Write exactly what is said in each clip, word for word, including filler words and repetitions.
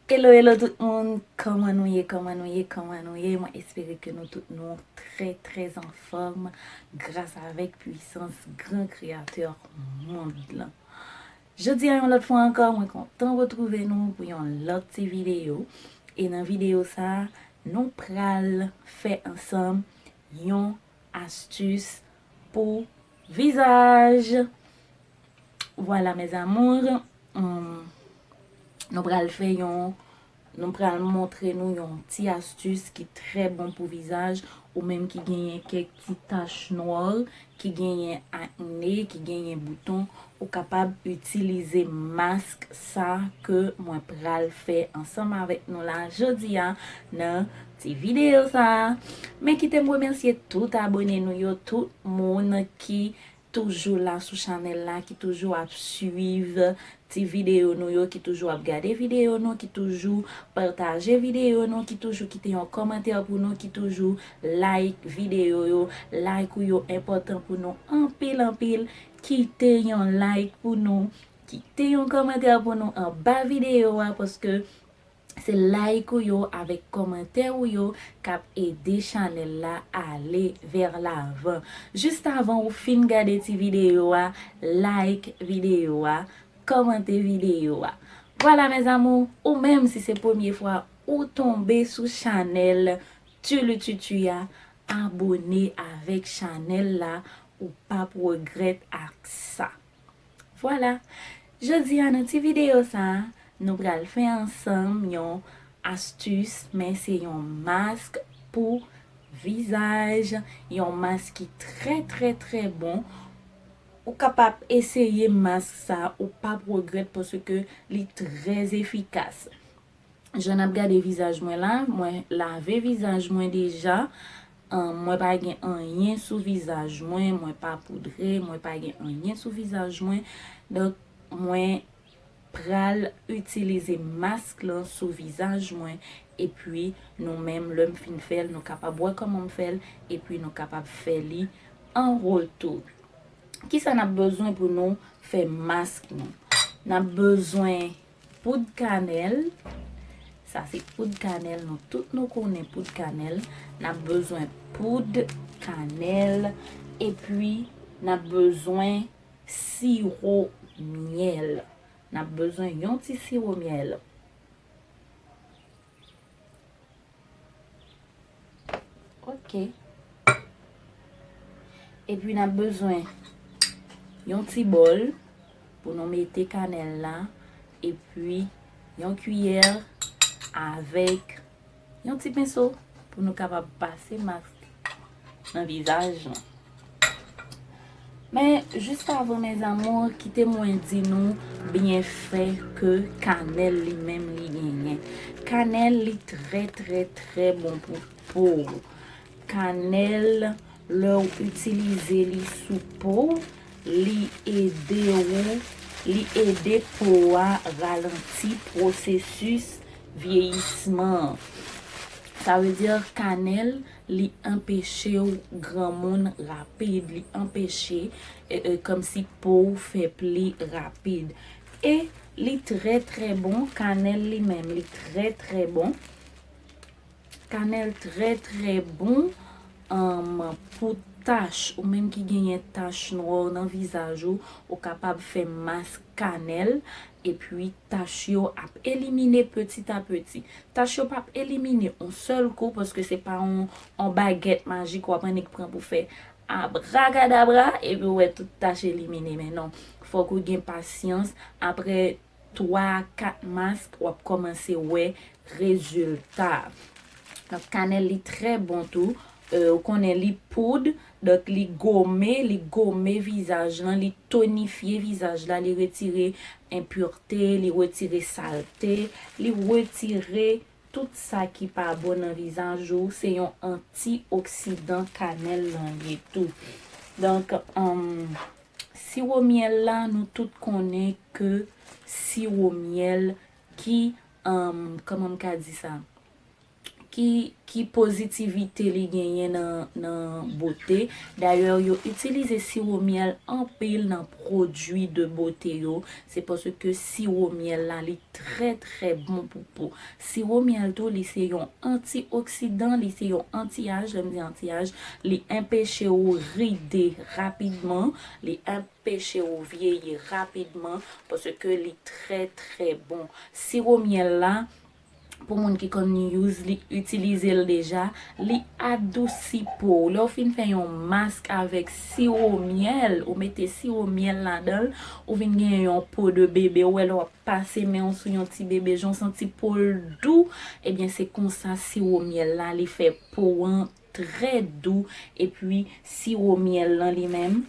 Hello, hello tout moun, kòman nou ye, kòman nou ye, kòman nou ye? Mwen espere ke nou tout nou trè, trè anfòm gras avèk pwisans gran kreyatè mond lan. Jodi a yon lòt fwa ankò, mwen kontan retwouve nou pou yon lòt ti videyo. E nan videyo sa, nou pral fè ansanm yon astis pou vizaj. Vwala, mes amours, hum, nou pral fè yon, nou pral montre nou yon ti astis ki trè bon pou vizaj, ou menm ki genyen kèk ti tach nwa, ki genyen akne, ki genyen bouton, ou kapab itilize mask sa ke mwen pral fè ansanm avèk nou la jodi a nan ti videyo sa. Men kite m remèsye tout abone nou yo, tout moun ki toujou la sou chanèl la, ki toujou ap swiv ti videyo nou yo, ki toujou ap gade videyo nou, ki toujou pataje videyo nou, ki toujou kite yon kòmantè pou nou, ki toujou like videyo yo. Like ou yo enpòtan pou nou anpil, anpil. Kite yon like pou nou, kite yon kòmantè pou nou anba videyo a, paske se like ou yo avèk kòmantè ou yo k ap ede chanèl la ale vè lavan. Jis avan ou fin gade ti videyo a, like videyo a, kòmante videyo a. Vwala, mes amours, ou menm, si se premye fwa ou tonbe sou chanèl Tulututu a, abone avèk chanèl la, ou p ap regrèt ak sa. Vwala, jodi a nan ti videyo sa, nou pral fè ansanm yon astis, men se yon mask pou vizaj, yon mask ki trè, trè, trè bon. Ou kapab eseye mask sa, ou p ap regrèt paske li trè efikas. Jan n ap gade vizaj mwen la, mwen lave vizaj mwen deja. Ahn, mwen pa gen anyen sou vizaj mwen, mwen pa poudre, mwen pa gen anyen sou vizaj mwen. Donk, mwen pral itilize mask lan sou vizaj mwen. Epi, nou menm, lè m fin fè l, nou kapab wè kòman m fè l, epi nou kapab fè li an retou. Kisa n ap bezwen pou nou fè mask nou? N ap bezwen poud kanèl. Sa se poud kanèl, nou tout nou konnen poud kanèl. N ap bezwen poud kanèl, epi n ap bezwen siwo myèl. N ap bezwen yon ti siwo myèl. Ok. Epi n ap bezwen yon ti bòl pou nou mete kanèl la, epi yon kiyè avèk yon ti penso pou nou kapab pase mask nan vizaj nou. Men, jis avan, mes amours, kite mwen di nou byenfè ke kanèl li menm li genyen. Kanèl li trè, trè, trè bon pou po. Kanèl, lè w itilize li sou po, li ede w, li ede po a ralanti pwosesis vyeyisman an. Sa vle di kanèl, li anpeche w granmoun rapid, li anpeche, e, e, kòmsi po w fè pli rapid. E li trè, trè bon, kanèl li menm, li trè, trè bon. Kanèl trè, trè bon, um, pou tach, ou menm ki genyen tach nwa nan vizaj ou, ou kapab fè mask kanèl, epi tach yo ap elimine petit à petit. Tach yo p ap elimine yon sèl kou, paske se pa yon, yon bagèt majik w ap annik pran pou fè abrakadabra, epi w wè tout tach elimine. Men non, fòk ou gen pasyans. Apre twa a kat mask, w ap kòmanse wè rezilta. Donk, kanèl li trè bon tou. E, ou konnen li poud, donk li gome, li gome vizaj lan, li tonifye vizaj la, li retire enpirte, li retire salte, li retire tout sa ki pa bon nan vizaj ou. Se yon antioksidan kanèl lan ye tou. Donk, um, siwo myèl la, nou tout konnen ke siwo myèl ki, um, kòman m ka di sa? ki, ki pozitivite li genyen nan, nan bote. Dayè, yo itilize siwo myèl anpil nan pwodui de bote yo. Se paske siwo myèl la, li trè, trè bon pou po. Siwo myèl tou, li se yon antioksidan, li se yon antiyaj. Lè m di antiyaj, li enpeche w ride rapidman, li enpeche w vyeyi rapidman, paske li trè, trè bon. Siwo myèl la, pou moun ki konn use li, itilize l deja, li adousi po w. Lè w fin fè yon mask avèk siwo myèl, ou mete siwo myèl ladan l, ou vin gen yon po de bebe, ou wè lè w ap pase men w sou yon ti bebe, jan w santi po l dou, ebyen se konsa siwo myèl la, li fè po w an trè dou, epi siwo myèl lan li menm,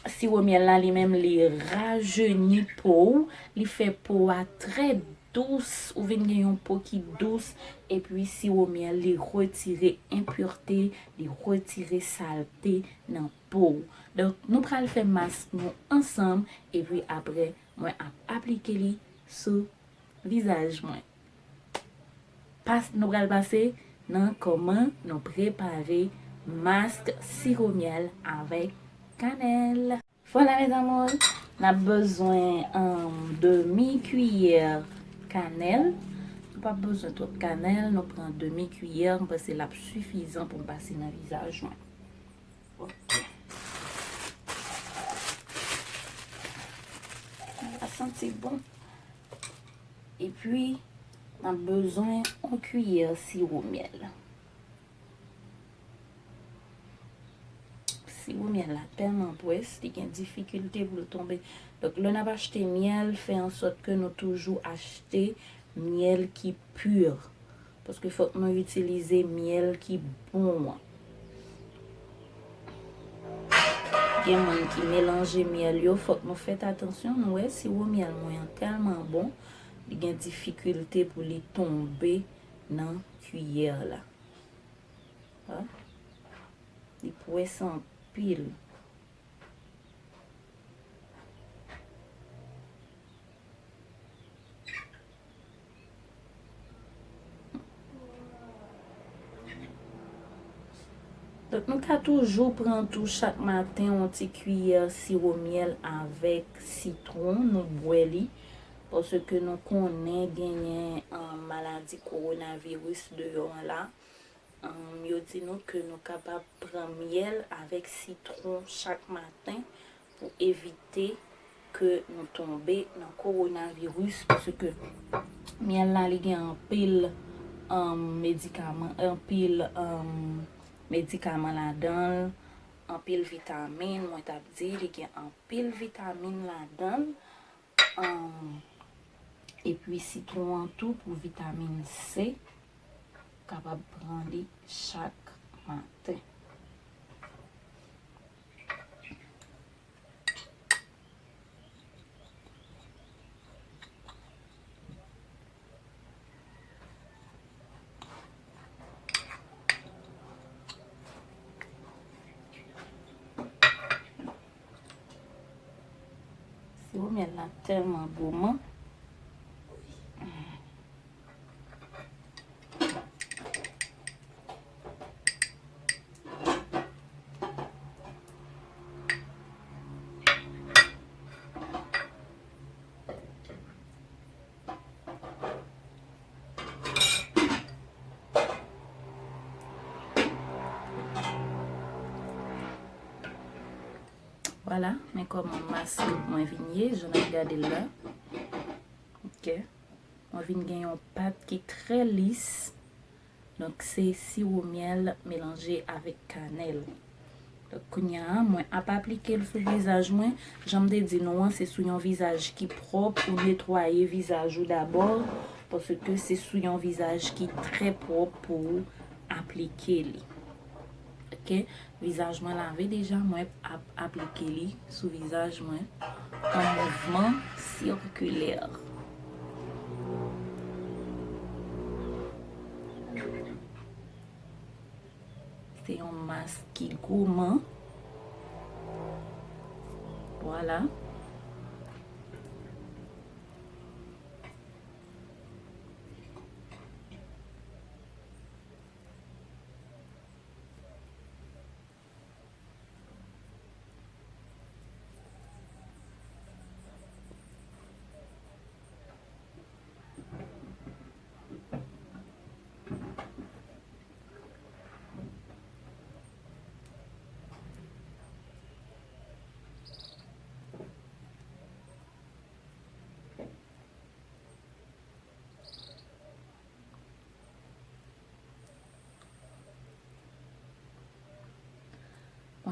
siwo myèl la li menm li rajeni po w, li fè po a trè dous, ou vin gen yon po ki dous, epi siwo myèl li retire enpirte, li retire salte nan po w. Donk, nou pral fè mask nou ansanm, epi apre, mwen ap aplike li sou vizaj mwen. Pas, nou pral pase nan kòman nou prepare mask siwo myèl avèk kanèl. Vwala, mes amours, n ap bezwen, um, demi kiyè kanèl. Nou p ap bezwen twòp kanèl, nou pran demi kiyè, m panse l ap sifizan pou m pase nan vizaj mwen. Ok. Sa santi bon. Epi, n ap bezwen yon kiyè siwo myèl. Siwo myèl la tèlman pwès, li gen difikilte pou l tonbe. Donk, lè n ap achte myèl, fè an sòt ke nou toujou achte myèl ki pi. Paske fòk nou itilize myèl ki bon an. Gen moun ki melanje myèl yo, fòk nou fèt atansyon, nou wè siwo myèl mwen an tèlman bon, li gen difikilte pou li tonbe nan kiyè la. Ha? Li pwès anpil. Donk, nou ka toujou pran tou chak maten yon ti kiyè siwo myèl avèk sitwon, nou bwè li, paske nou konnen genyen, um, maladi kowonaviris deyò an la. Um, yo di nou ke nou kapab pran myèl avèk sitwon chak maten pou evite ke nou tonbe nan kowonaviris, paske myèl la, li gen anpil, um, medikaman, anpil, um, medikaman ladan l, anpil vitamin, mwen t ap di, li gen anpil vitamin ladan l. Ahn, epi sitwon an tou pou vitamin C, kapab pran li chak maten. Siwo myèl la tèlman gouman. Vwala, men kòman mask mwen vin ye, jan n ap gade l la. Ok. Mwen vin gen yon pat ki trè lis. Donk, se siwo myèl melanje avèk kanèl. Donk, kounye a, mwen ap aplike l sou vizaj mwen. Jan m te di nou an, se sou yon vizaj ki pwòp, ou netwaye vizaj ou dabò, paske se sou yon vizaj ki trè pwòp pou w aplike li. Ok? Vizaj mwen lave deja, mwen ap aplike li sou vizaj mwen an mouvman sikilè. Se yon mask ki gouman. Vwala.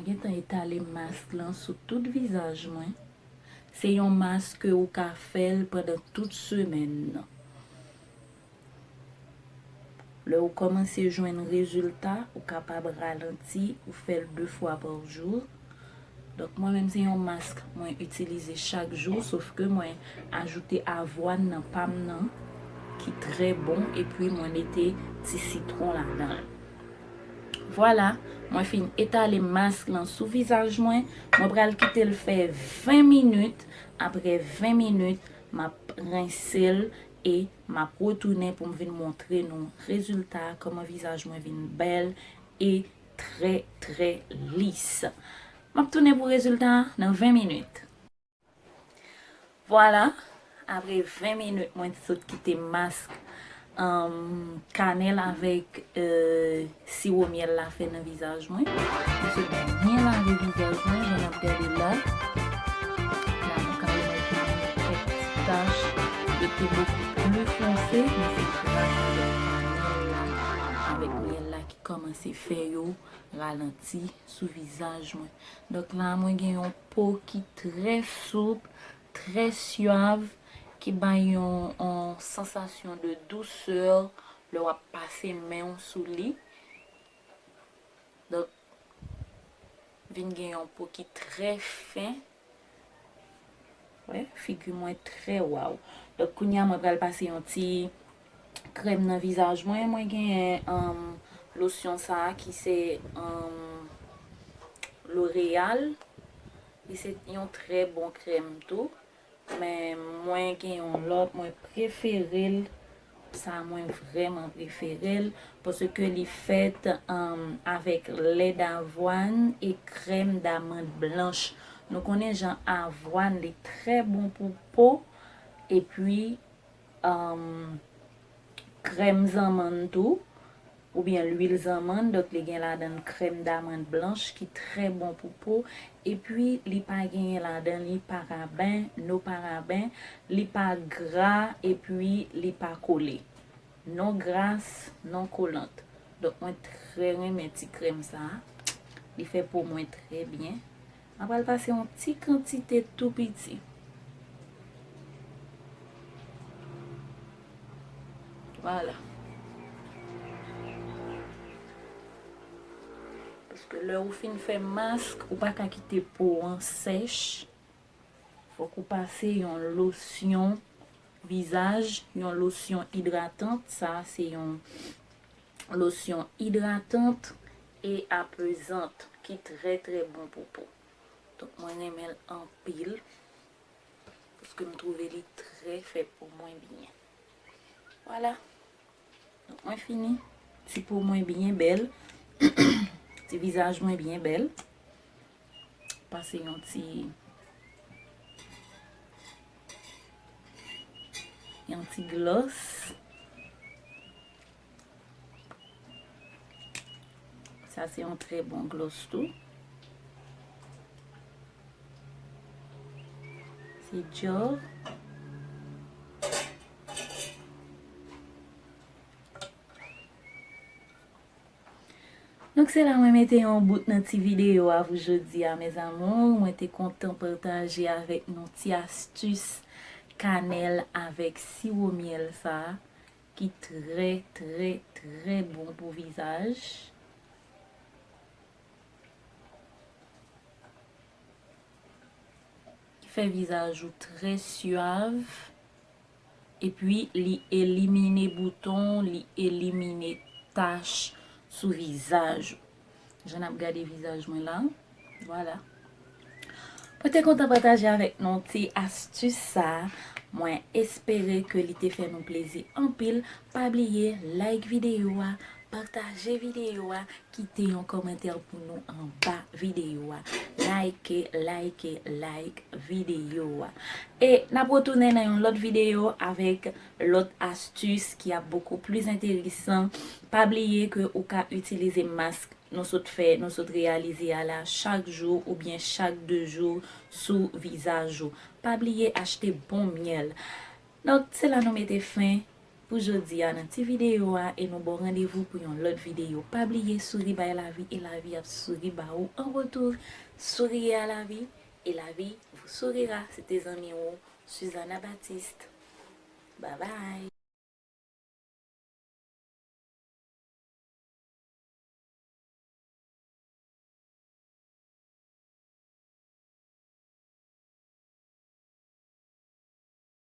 Mwen gentan etale mask lan sou tout vizaj mwen. Se yon mask ke ou ka fè l pandan tout semèn nan. Lè ou kòmanse jwenn rezilta, ou kapab ralanti, ou fè l de fwa pa jou. Donk, mwen menm, se yon mask mwen itilize chak jou, sof ke mwen ajoute avwàn nan pa m nan, ki trè bon, epi mwen mete ti sitwon ladan l. Vwala, mwen fin etale mask lan sou vizaj mwen. Mwen pral kite l fè ven minit. Apre ven minit, m ap rense l e m ap retounen pou m vin montre nou rezilta, kòman vizaj mwen vin bèl e trè, trè lis. M ap tounen pou rezilta a nan ven minit. Vwala, apre ven minit mwen sot kite mask, um, kanèl avèk, euh, siwo myèl la fè nan vizaj mwen. Mwen sot byen lave vizaj mwen, jan n ap gade la. La, nou ka remake gen kèk ti tach. Yo te beaucoup plus foncé, men se gras avèk kanèl la, avèk myèl la ki kòmanse fè yo ralanti sou vizaj mwen. Donk la, mwen gen yon po ki trè soup, trè syav, ki bay yon, yon sansasyon de dousè lè w ap pase men w sou li. Donk, vin gen yon po ki trè fen. Wè, figi mwen trè waw. Donk, kounye a, mwen pral pase yon ti krèm nan vizaj mwen. Mwen genyen, um, losyon sa a ki se, um, L'Oréal. Li se yon trè bon krèm tou. Men mwen gen yon lòt, mwen prefere l. Sa a mwen vrèman prefere l, paske li fèt, um, avèk lè davwàn e krèm damann blanch. Nou konnen jan avwàn li trè bon pou po, epi, um, krèm zanmann tou, oubyen lwil zanmann, donk li gen ladan l krèm damann blanch ki trè bon pou po, epi li pa genyen ladan li paraben, no paraben, li pa gra, epi li pa kole. Non gras, non kolant. Donk mwen trè renmen ti krèm sa a. Li fè po mwen trè byen. Mwen pral pase yon ti kantite tou piti. Vwala. Paske lè ou fin fè mask, ou pa ka kite po an sèch. Fòk ou pase yon losyon vizaj, yon losyon idratant. Sa a se yon losyon idratant e apezant ki trè, trè bon pou po. Donk, mwen renmen l anpil, paske m twouve li trè fè po mwen byen. Vwala. Donk, mwen fini. Ti po mwen byen bèl. Ti vizaj mwen byen bèl. Pase yon ti, yon ti glòs. Sa se yon trè bon glòs tou. Se Dior. Donk, se la mwen mete yon bout nan ti videyo a pou jodi a, mes amours. Mwen te kontan pataje avèk nou ti astis kanèl avèk siwo myèl sa a, ki trè, trè, trè bon pou vizaj. Ki fè vizaj ou trè syav. Epi, li elimine bouton, li elimine tach sou vizaj ou. Jan n ap gade vizaj mwen la. Vwala. Mwen te kontan pataje avèk nou ti astis sa. Mwen espere ke li te fè nou plezi anpil. Pa bliye like videyo a, pataje videyo a, kite yon kòmantè pou nou anba videyo a. Like, like, like videyo a. E n ap retounen nan yon lòt videyo avèk lòt astis ki ap beaucoup plus enteresan. Pa bliye ke ou ka itilize mask nou sot fè, nou sot reyalize a la chak jou oubyen chak de jou sou vizaj ou. Pa bliye achte bon myèl. Donk, se la nou mete fen pou jodi a nan ti videyo a, e nou ba w randevou pou yon lòt videyo. Pa bliye, souri bay lavi e lavi ap souri ba ou an retou. Souriez à la vie et la vie vous sourira. Se te zanmi ou, Suzana Baptiste. Babay.